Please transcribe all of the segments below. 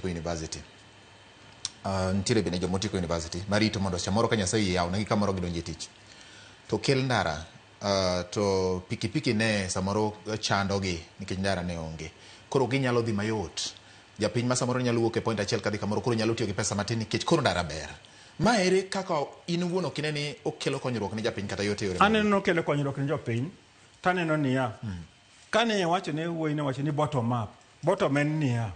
motieko university. Nitiere bende joma otieko university marito mondo samoro ka Nyasaye oyie yawnegi kamoro gidonje tich. To kel ndara to pikipiki ne samoro chandogi nikech ndara ne onge. Koro ginyalo dhi mayot. Japiny ma samoro nyalo wuok e point achiel kadhi kamoro koro nyalo tiyo gi pesa matin nikech koro ndara ber. Ma ere kaka in iwuon ok ine ni okelo konyruok ne japiny kata yot e yore mag Aneno nokelo konyruok ne jopiny taneno niya kane iwacho ne wuoyi ne wacho ni bottom up bottom en niya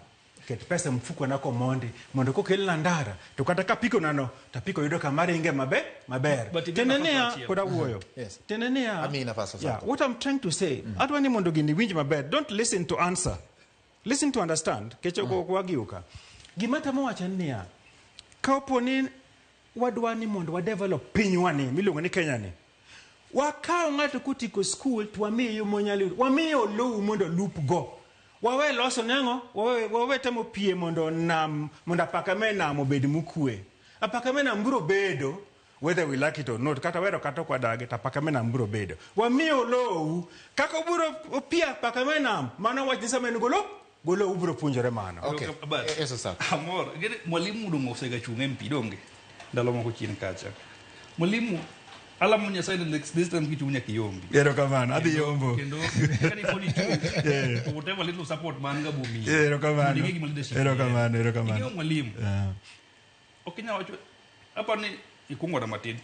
ket pesa e mfuko na komondi mondo kokelna ndara to kata kapiko nano to apiko yudo kama ringe maber maber But imiya tiende nafas niya achiel. pod awuoyo Yes. tiende niya Amiyi nafas, yeah, Osako. what I'm trying to say adwa ni mondo gini winj maber don't listen to answer listen to understand kech ok ok wagiuka gima tamo wacho en niya kapo ni wadwa ni mondo wa develop pinywa ni miluongo ni Kenya ni wakaw ng'ato kotieko skul to wamiye yo monyalo yudo wamiye olowu mondo olup go wawe loso nang'o wawe, wawe temo pie mondo nam mondo apaka me nam obed mokwe apaka me nam biro bedo whether we like it or not kata wero kata ok wadagi to apaka me nam biro bedo wamiye olowu kaka obiro opie apaka me nam mano wach ni sama en golo golo ubiro puonjore mano Okay. But, Yes, Osako. Amor, gini mwalimu dong osega chung' MP donge ndalo moko chien kacha. Mwalimu alamo Nyasaye ni next this time kichung' nyaka iyombi. erokamano adhi yombo Kendo kani pod ichung' to whatever little support man ga bomiyi. Erokamano. Mondo ing'e gima leadership Erokamano, en. erokamano. Ing'eyo mwalimu. Yeah. Ok inyal wacho aparo ni ikungo na matin. Chon